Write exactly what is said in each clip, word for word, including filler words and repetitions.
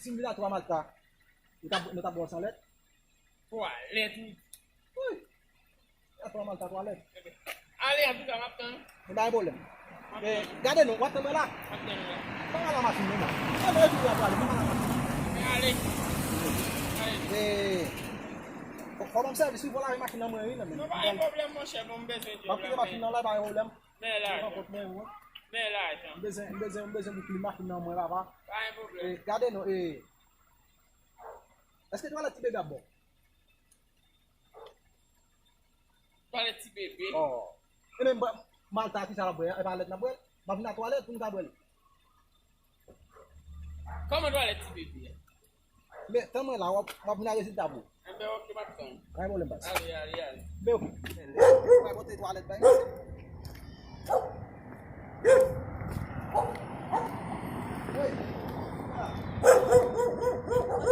Si m vin a twa Malta, nou t ap, nou t ap ba w san lèt? Twalèt, wi. Wi. A twa Malta, twalèt. Ale, antouka, m ap tann. Men pa gen pwoblèm. Men gade non, w ap tann mwen la. M ap tann ou la. Ban m al a machin nan, non. Mwen, mwen, mwen, mwen, mwen, mwen, mwen. Men ale. Ale. E, fò, fò ban m sèvis wi, fò lave machin nan mwen, wi, nan men. Non, pa gen pwoblèm, monchè, bon, m bezwen di w la, men. M ap kite machin nan la, pa gen pwoblèm. Men lajan. Men lajan. M bezwen, m bezwen, m bezwen boucle machin nan mwen, papa. Pa gen pwoblèm. E, gade non, e. Èske twalèt ti bebe ap bon? Twalèt ti bebe. Oh. E men, Malta, kisa l ap bwè? E pa lèt n ap bwè? M ap vin a twalèt pou n ka bwè l. Kòman twalèt ti bebe a? Men, tann mwen la, w ap, w ap vin a rezilta pou. Enben, oke, m ap tann. Pa gen pwoblèm, baz. Ale, ale, ale. Men, oke. Mwen pote twalèt bay misye.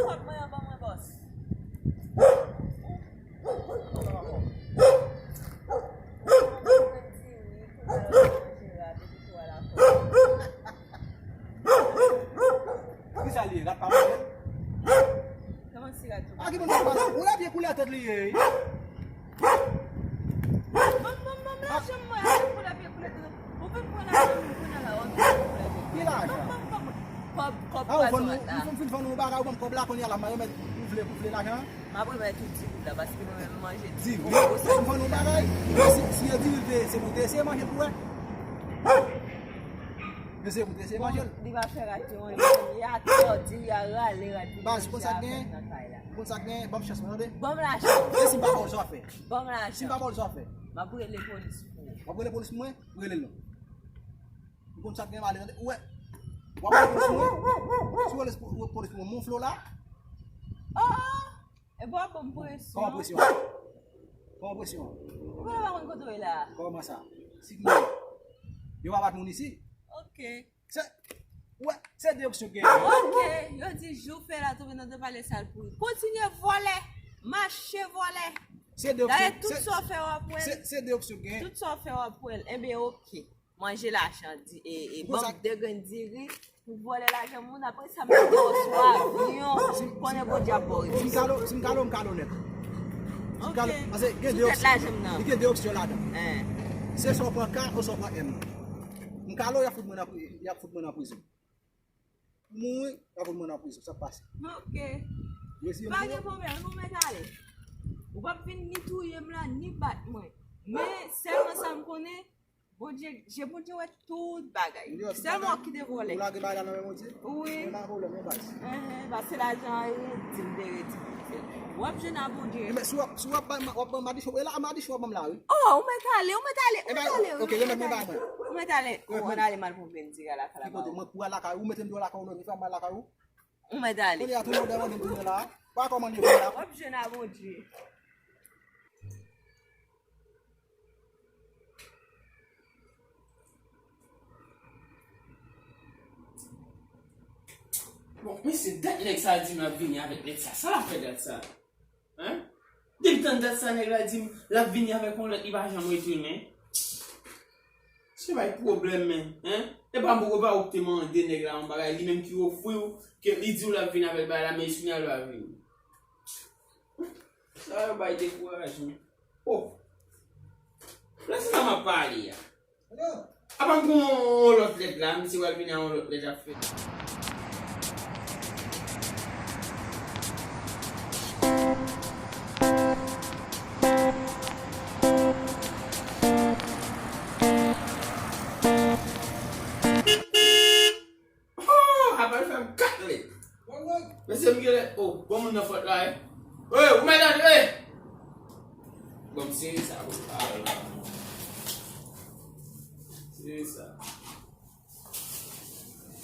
Kòb mwen an, ban mwen, bòs. Kisa li ye? Rat pa manje? Kòman si rat yo pa manje? A ki moun sa pale? Ou la pye koulè tèt li ye. Ban m, ban m, ban m lajan mwen, a ki pou la pye koulè tèt. Ou vin pran lajan moun kounye a la, w ap vin koulè tèt. Ki lajan? Ban m, ban m, ban m. Kòb, kòb. A, ou vann nou, ou fin vann nou bagay, ou ban m kòb la, kounye a la, m a remèt, ou vle, ou vle lajan? M ap remèt ou di goud la, paske mwen menm m manje di goud. Di goud. Ou vann nou bagay, si, si e di goud, se pou te eseye manje l pou wè. Mesye, pou te eseye manje l. Li pa fè rat yo anyen. Li atò di, li a rale rat yo. Baz, ou konn sa k genyen? Ou konn sa k genyen? Ban m chans mwen, tande. Ban m lajan. E si m pa ba w, sa w ap fè? Ban m lajan. Si m pa ba w, sa w ap fè? M ap rele polis pou ou. W ap rele polis pou mwen? Rele l non. Ou konn sa k genyen, ale, tande. Ou wè? W ap rele polis pou mwen? Si w rele po-, polis pou mwen, m gonfle w la. Oh, oh. Epi w ap ban m presyon. Kòman presyon? Kòman presyon? Ou pa konn kote w ye la? Kòman sa? Si gen, yo pa bat moun isi? Ok. Se, ou wè, se de opsyon gen. Ok, yo di jou fè la tonbe nan de pale sal pouri. Kontinye vòlè, mache vòlè. Se de opsyon. Dayè, tout sa w fè w ap wè l. Se, se de opsyon gen. Tout sa w fè w ap wè l. Enben, ok. Manje lajan, di, e, e, ban m de grenn diri pou vòlè lajan moun, apre sa, m mete w sou avyon, konnen Bondye ap ba w reponsan. Si m kalo, si m kalo, m kalo nèt. Si m kalo, paske gen de opsyon. Li gen de opsyon ladan. Se swa w pran K oswa w pran M. M kalo, y ap fout mwen nan pri-, y ap fout mwen nan prizon. Mouri, y ap fout mwen nan prizon, sa k pase. Ok. Pa gen pwoblèm, nou mèt ale. Ou p ap vin ni touye m la, ni bat mwen. Men, sèlman sa m konnen, Bondye, je Bondye wè tout bagay. Sèlman w ap kite vòlè. Ou lage bagay la nan men Bondye? Wi. Men pa pwoblèm, non, baz. Enhen, paske lajan an, e di m te redi pou fè. W ap jwenn a Bondye. Enben, si w ap, si w ap ban m, w ap ban m madichon, e la, madichon w ap ban m la, wi. Oh, ou mèt ale, ou mèt ale, ou mèt ale, wi. Ok, remèt mwen bagay mwen. Ou mèt ale, ou ann ale m al pran grenn diri a lakay la. Ki kote? Mwen pou al lakay ou, ou mete m deyò lakay ou, lòt fwa m al lakay ou. Ou mèt ale. Kounye a, tounen w dèyè mande m tounen la. Pa kòmande vin la. W ap jwenn a Bondye. Bon, mesye, dat nèg sa a di m l ap vini avèk nèg sa. Sa l ap fè dat sa? Hein? Depi tann dat sa, nèg la di m l ap vini avèk yon lòt, li pa janm retounen. Se bay pwoblèm, men, hein? E pa m poko pa ou ki te mande nèg la yon bagay, li menm ki ofri w, ke li di w l ap vini avèk bagay la, men jis kounye a l pa vini. Sa yo bay dekourajman. Oh! Lè se sa m ap pale a. Apa m gon yon lòt lèt la, misye pral vini a yon lòt lèt ap fè. Oh, apa l fè m kat lèt. Mesye, m genlè, oh, bon moun nan fòt la, eh. Hey, ou mèt ale, eh. Bon, m sere sa, bon, ah, la. Sere sa.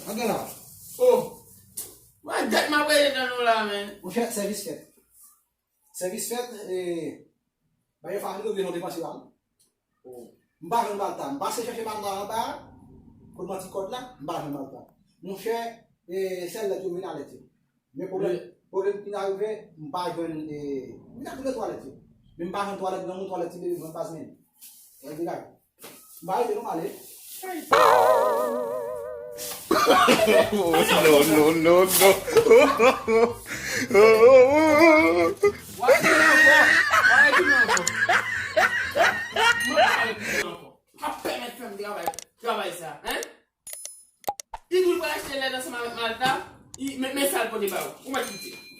Antre la. Oh. Mwen, dat m ap rele nan nou la, men. Monchè, sèvis fèt. Sèvis fèt, e, bagay yo fasil, yo gen yon depanse la, wi. M pa jwenn Malta. M pase chèche Malta anba a, pou l pran ti kòd la, m pa jwenn Malta. Monchè, e, sèl lèt yo m vin a lèt yo. Men pwoblèm, pwoblèm ki vin arive, m pa jwenn, e, m vin a tounen twalèt yo. Men m pa jwenn twalèt granmoun, twalèt ti bebe, m jwenn baz men. Wè, degaj. M pa rete non, m ale. No, no, no, no. Wale tounen ankò. Wale tounen ankò. Mwen pa wale tounen ankò. Pa pèmèt fè m travay, travay sa, hein? Li di l pral achte lèt ansanm avèk Malta, men sa l pote ba ou. Ou mèt kite.